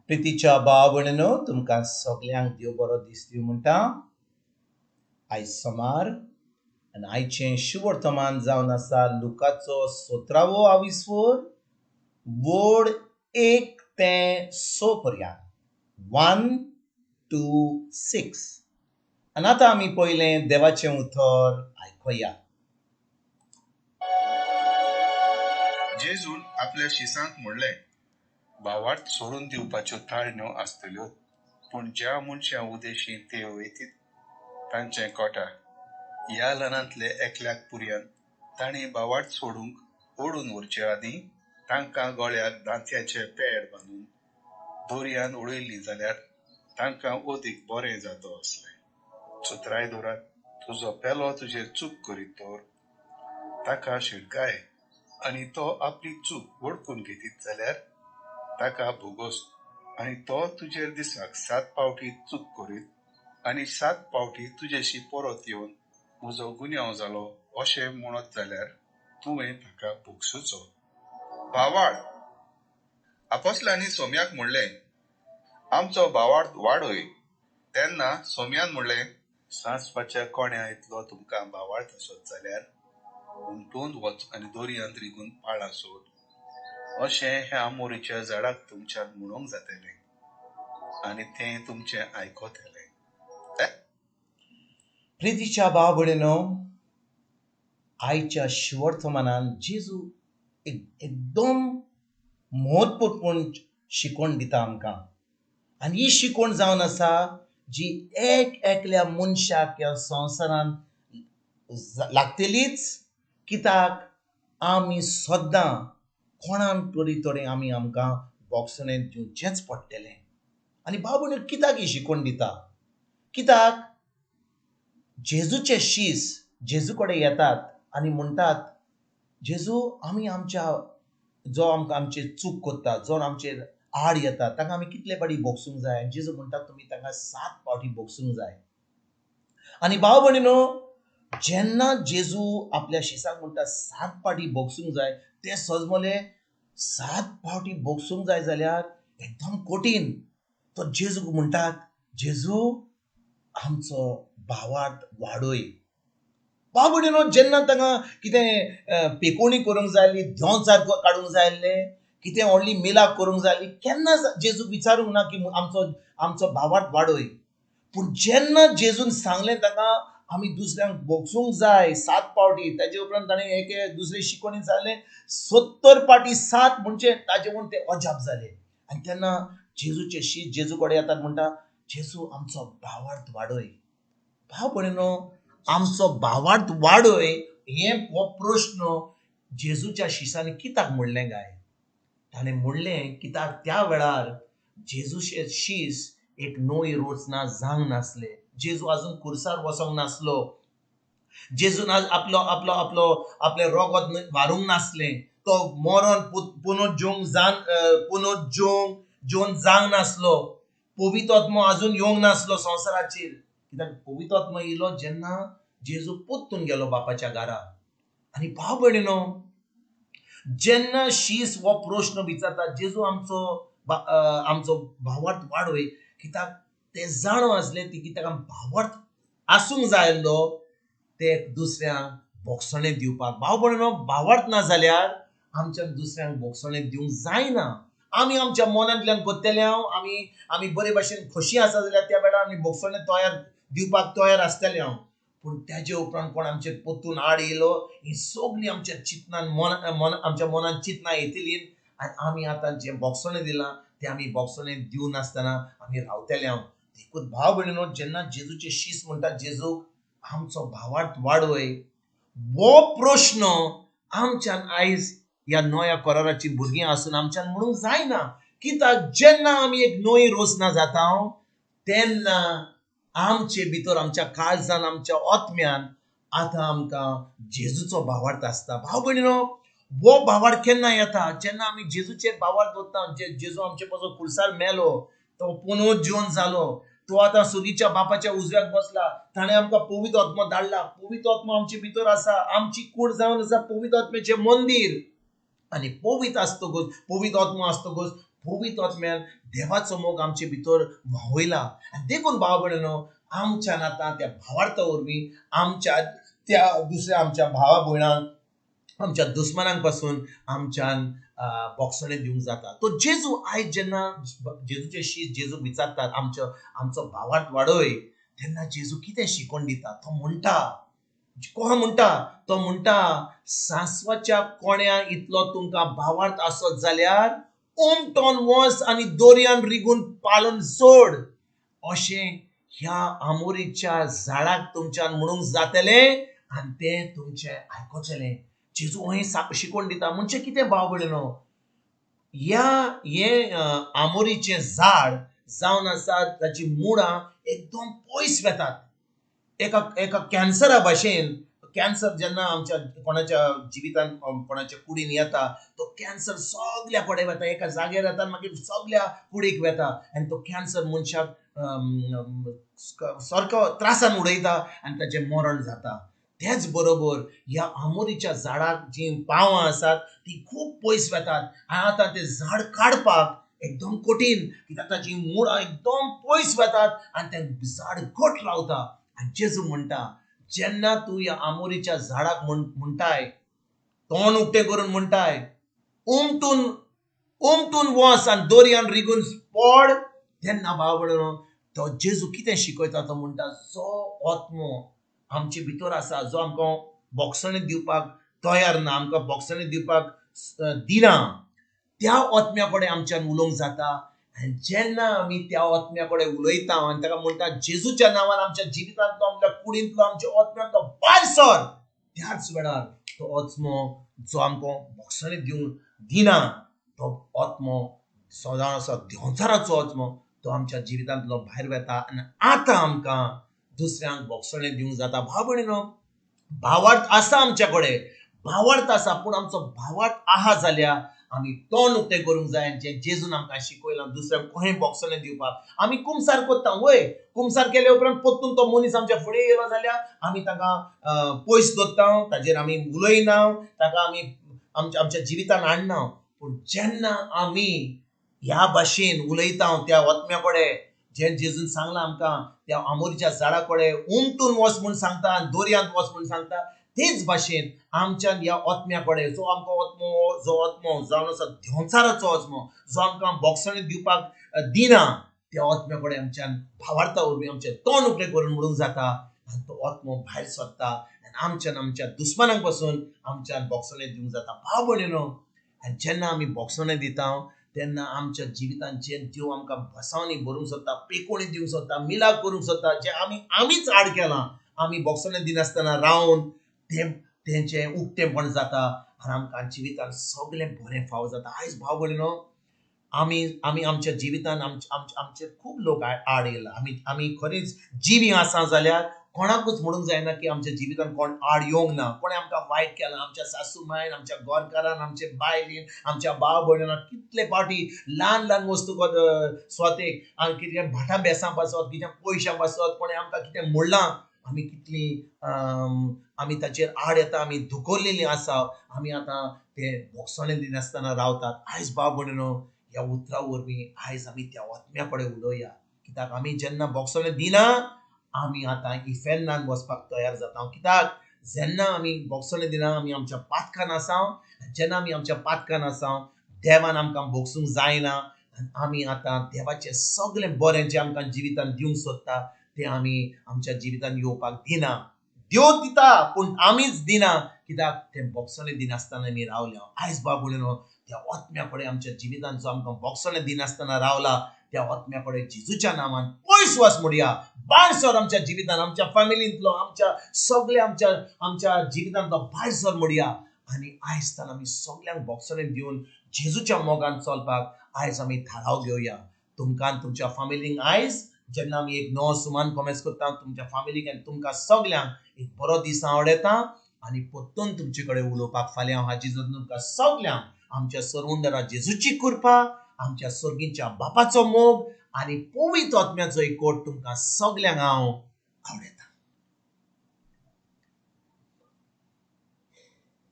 प्रितीच्या भाव भयणीनो, तुमकां सगल्यांक देव बरो दीस दिवं म्हणटा. आयज सोमार आनी आयचें शुवर्तमान जावन आसा लुकाचो 17वो आविस्वोर वड 1 ते 6 पर्यंत, 1 to 6. आनी आतां आमी पयलें देवाचें उतर आयकुया. जेजून आपल्या शिसांक म्हणलें, भावार्थ सोडून दिवपाच्यो ताळण्यो आसतल्यो, पूण ज्या मनशां उदेशी ते वयतीत तांचें कोटा. ह्या ल्हानांतले एकल्याक पुरयान तांणी भावार्थ सोडूंक ओडून व्हरचे आदीं तांकां गळ्याक दांत्याचे पेड बांदून दोरयान उडयल्ली जाल्यार तांकां अदीक बरें जातो आसलें. चतुराय दवरात, तुजो पेलो तुजेर चूक करीत तर ताका शिडकाय, आनी तो आपली चूक वळखून घेतीत जाल्यार ताका भोगोस, आनी तो तुजेर दिसाक 7 पावटी चूक करीत आनी 7 पावटी तुजेशी परत येवन म्हजो गुन्यांव जालो अशें म्हणत जाल्यार तुवें ताका भोगसुचो. भावार्थ. आपोस्लांनी सोम्याक म्हणलें, आमचो भावार्थ वाडय. तेन्ना सोम्यान म्हणलें, सांसपाच्या कोण्या इतलो तुमकां भावार्थ आसत जाल्यार उमटून वच आनी दोरयांत रिगून पाळां सोड, अशें ह्या मोरीच्या झाडाक तुमच्यान म्हणूंक जातलें आनी तें तुमचें आयकतलें. प्रितीच्या भाव भयणीनो, आयच्या शिवर्तमानान जेजू एकदम म्हत्वपूर्ण शिकवण दिता आमकां. आनी ही शिकवण जावन आसा जी एक एकल्या मनशाक ह्या संवसारान लागतलीच. कित्याक आमी सद्दां कोणाक तरी थोडें आमी आमकां बोगसणें दिवचेंच पडटलें. आनी भाव भयणीनो, कित्याक ही शिकवण दिता? कित्याक जेजूचे शीस जेजू कडेन येतात आनी म्हणटात, जेजू आमी आमच्या जो आमकां आमचेर चूक करता, जो आमचेर आड येता, ताका आमी कितले पाटी भोगसूंक जाय? आनी जेजू म्हणटा, तुमी ताका 7 पावटी भोगसूंक जाय. आनी भाव भयणीनो, जेन्ना जेजू आपल्या शिसाक म्हणटा 7 पावटी भोगसूंक जाय, ते सजमले 7 पावटी भोगसूंक जाय जाल्यार एकदम कठीण. तो जेजूक म्हणटात, जेजू आमचो भावार्थ वाडय. भाव भयणीनो, जेन्ना तांकां कितें पेकोणी करूंक जाय आसली, देंवचार काडूंक जाय आसलें, कितें व्हडली मिलाक करूंक जाय आसली, केन्ना जेजूक विचारूंक ना की आमचो भावार्थ वाडय. पूण जेन्ना जेजून सांगलें तांकां आमी दुसऱ्यांक भोगसूंक जाय 7 पावटी, ताजे उपरांत ताणें एके दुसरे शिकवणीन सांगलें 70 पावटी 7, म्हणजे ताजे म्हूण ते अजाप जाले. आनी तेन्ना जेजूचे शीत जेजू कडेन येतात म्हणटा, जेजू आमचो भावार्थ वाडय. भाव भयणीनो, आमचो भावार्थ वाडय हे हो प्रश्न जेजूच्या शिसांनी कित्याक म्हणलें काय? ताणें म्हणलें कित्याक त्या वेळार जेजूचे शीस एक नवी रचना जावंक नासले. जेजू आजून कुर्सार वचोंक नासलो, जेजून आज आपलो आपलो आपलो आपलें रोगत वारूंक नासलें, तो मरोन पुनर्जोवंक जान पुनर्जोवंक जेवन जावंक नासलो, पवित्र आत्मो आजून येवंक नासलो संवसाराचेर. कित्याक पवित्र आत्मो येयलो जेन्ना जेजू परतून गेलो बापाच्या घरा. आनी भाव भयणीनो, जेन्ना शीस हो प्रश्न विचारता, जेजू आमचो आमचो भावार्थ वाडय, कित्याक ते जाणो आसले ती कित्याक भावार्थ आसूंक जाय आसलो ते दुसऱ्यांक भोगसणें दिवपाक. भाव भयणीनो, भावार्थ ना जाल्यार आमच्यान दुसऱ्यांक भोगसणें दिवंक जायना. आमी आमच्या मनांतल्यान करतले हांव, आमी बरे भाशेन खोशी आसा जाल्यार त्या वेळार आमी भोगसणें तयार दिवपाक तयार आसतले हांव. पूण त्याजे उपरांत कोण आमचेर परतून आड येयलो, ही सगळीं आमच्या चिंतनान मन, मन आमच्या मनान चिंतनां येतली आनी आमी आतां जें भोगसणें दिलां तें आमी भोगसणें दिवनासतना आमी रावतले हांव. देखून भाव भयणीनो, जेन्ना जेजूचे शीस म्हणटा जेजूक आमचो भावार्थ वाडय, हो प्रश्न आमच्यान आयज ह्या नव्या कराराची भुरगीं आसून आमच्यान म्हणूंक जायना. कित्याक जेन्ना आमी एक नवी रचना जाता तेन्ना आमचे भितर, आमच्या काळजान, आमच्या आत्म्यान आतां आमकां जेजूचो भावार्थ आसता. भाव भयणीनो, हो भावार्थ केन्ना येता? जेन्ना आमी जेजूचेर भावार्थ दवरता. जेजू आमचे पासून कुर्सार मेलो, तो पुनर्जीवन जालो, तो आतां सुरीच्या बापाच्या उजव्याक बसला, ताणें आमकां पवित्र आत्मो धाडला, पवित्र आत्मो आमचे भितर आसा, आमची कूड जावन आसा पवित्र आत्म्याचें मंदीर. आनी पवित्र आसतकूच, पवित्र आत्मो आसतकूच पवित्र आत्म्यान देवाचो मोग आमचे भितर व्हांवयला. आनी देखून भाव भयणीनो, आमच्यान आतां त्या भावार्था वरवीं आमच्या त्या दुसऱ्या आमच्या भावा भयणांक, आमच्या दुस्मानांक पासून आमच्यान बोगसणें दिवंक जाता. तो जेजू आयज जेन्ना जेजूचे शीत जेजूक विचारतात आमचो भावार्थ वाडय, तेन्ना जेजू कितें शिकोवन दिता? तो म्हणटा, कोण म्हणटा? तो म्हणटा, सांसवाच्या कोण्या इतलो तुमकां भावार्थ आसत जाल्यार उमटोन वच आनी दोरयान रिगून पाळून सोड. अशें ह्या आमोरीच्या झाडाक तुमच्यान म्हणूंक जातलें आनी तें तुमचें आयकुचेलें. जेजू हें शिकोवन दिता. म्हणजे कितें भाव भयणीनो, ह्या हें आमोरीचें झाड जावन आसा ताची मुळां एकदम पयस वेतात. एका एका कॅन्सरा भाशेन, कॅन्सर जेन्ना आमच्या कोणाच्या जिवितान कोणाच्या कुडीन येता, तो कॅन्सर सगल्या कडेन वता, एका जाग्यार येता मागीर सगल्या कुडीक वता आनी तो कॅन्सर मनशाक सारको त्रासान उडयता आनी ताचें मरण जाता. तेच बरोबर ह्या आमोरीच्या झाडाक जीं पावां आसात ती खूब पयस वतात आनी आतां तें झाड काडपाक एकदम कठीण, कित्याक ताचीं मुळां एकदम पयस वतात आनी तें झाड घट रावता. आनी जेजू म्हणटा, जेन्ना तूं ह्या आमोरीच्या झाडाक म्हणटाय, तोंड उक्तें करून म्हणटाय, उमटून उमटून वच आनी दोरयान रिगून पड, तेन्ना भाव भयणीनो, तो जेजू कितें शिकयता? तो म्हणटा, जो आत्मो आमचे भितर आसा, जो आमकां बोगसणें दिवपाक तयार ना, आमकां बोगसणें दिवपाक दिना, त्या आत्म्या कडेन आमच्यान उलोवंक जाता. आनी जेन्ना आमी त्या आत्म्या कडेन उलयता आनी ताका म्हणटा, जेजूच्या नांवान आमच्या जिवितांतलो, आमच्या कुडींतलो, आमच्या आत्म्यांतलो भायर सर, त्याच वेळार तो आत्मो जो आमकां बोगसणें दिवंक दिना, तो आत्मो सदां आसा देंवचाराचो आत्मो, तो आमच्या जिवितांतलो भायर वता आनी आतां आमकां दुसऱ्यांक बोगसणें दिवंक जाता. भाव भयणीनो, भावार्थ आसा आमच्या कडेन, भावार्थ आसा, पूण आमचो भावार्थ आहा जाल्यार आमी तोंड उक्तें करूंक जाय. जें जेजून आमकां शिकयलां दुसऱ्यांक कशें बोगसणें दिवपाक. आमी कुमसार करता वय, कुमसार केले उपरांत परतून तो मनीस आमच्या फुडें येयलो जाल्यार आमी ताका पयस दवरता, ताजेर आमी उलयना, ताका आमी आमच्या जिवितान हाडना. पूण जेन्ना आमी ह्या भाशेन उलयता त्या आत्म्या कडेन, जें जेजून सांगलां आमकां, त्या आमोरीच्या झाडा कडेन उमटून वच म्हूण सांगता आनी दोरयांत वच म्हूण सांगता, तेच भाशेन आमच्यान ह्या आत्म्या कडेन, जो आमकां आत्मो, जो आत्मो जावन आसा देंवचाराचो आत्मो, जो आमकां बोगसणें दिवपाक दिना, त्या आत्म्या कडेन आमच्यान भावार्था वरवीं आमचें तोंड उक्तें करून म्हणूंक जाता आनी तो आत्मो भायर सरता आनी आमच्यान आमच्या दुस्मानांक पासून आमच्यान बोगसणें दिवंक जाता. भाव भयणीनो, आनी जेन्ना आमी बोगसणें दिता तेन्ना आमच्या जिवितान जें देव आमकां बसावणी भरूंक सोदता, पेकोणी दिवंक सोदता, मिलाग करूंक सोदता, जें आमी आमीच आड केलां, आमी बोगसणें दिनासतना रावन तें तेंचें उक्तेंपण जाता आनी आमकां जिवितान सगळें बरें फाव जाता. आयज भाव भयणीनो, आमी आमी आमच्या जिवितान आमचे खूब लोक आड येयला. आमी आमी खरीच जिवीं आसा जाल्यार कोणाकूच म्हणूंक जायना की आमच्या जिवितान कोण आड येवंक ना, कोणें आमकां वायट केलां. आमच्या सासू मायन, आमच्या गोरकारान, आमच्या बायलेन, आमच्या भाव भयणान कितले फावटी ल्हान ल्हान वस्तू स्वतेक आनी कितें भाटां बेसां पासत, कितें पयशां पासत कोणें आमकां कितें म्हणलां, आमी कितली आमी ताचेर आड येता, आमी दुखवलेलीं आसा, आमी आतां ते भोगसणें दिनासतना रावतात. आयज भाव भयणीनो, ह्या उतरां वरवीं आयज आमी त्या आत्म्या कडेन उलोवया, कित्याक आमी जेन्ना भोगसणें दिना आमी आतां इफेर्नान वचपाक तयार जाता. कित्याक जेन्ना आमी भोगसणें दिना आमी आमच्या पातकान आसा, जेन्ना आमी आमच्या पातकान आसा देवान आमकां भोगसूंक जायना आनी आमी आतां देवाचें सगळें बरें जें आमकां जिवितान दिवंक सोदता तें आमी आमच्या जिवितान येवपाक दिना. देव दिता पूण आमीच दिना, कित्याक तें भोगसणें दिनासतना आमी रावल्या. आयज बाब भयणीनो, त्या आत्म्या कडेन आमच्या जिवितान जो आमकां भोगसणें दिनासतना रावला त्या आत्म्या कडेन जेजूच्या नांवान पयस वच म्हणया. भायर सर आमच्या जिवितान, आमच्या फॅमिलींतलो, आमच्या सगळ्या आमच्या आमच्या जिवितांतलो भायर सर म्हणया. आनी आयज तान आमी सगल्यांक भोगसणें दिवन जेजूच्या मोगान चलपाक आयज आमी थाराव घेवया. तुमकां तुमच्या फॅमिलींक आयज जेन्ना आमी एक नवो सुमान कोमेस करता, तुमच्या फॅमिलीक आनी तुमकां सगल्यांक एक बरो दीस हांव आवडयता आनी परतून तुमचे कडेन उलोवपाक फाल्यां हांव हाजीर जाता. तुमकां सगल्यांक आमच्या सरवंडरा जेजूची कृपा, आमच्या सर्गीच्या बापाचो मोग आनी पवित्र आत्म्याचो एकवट तुमकां सगल्यांक हांव आवडयता.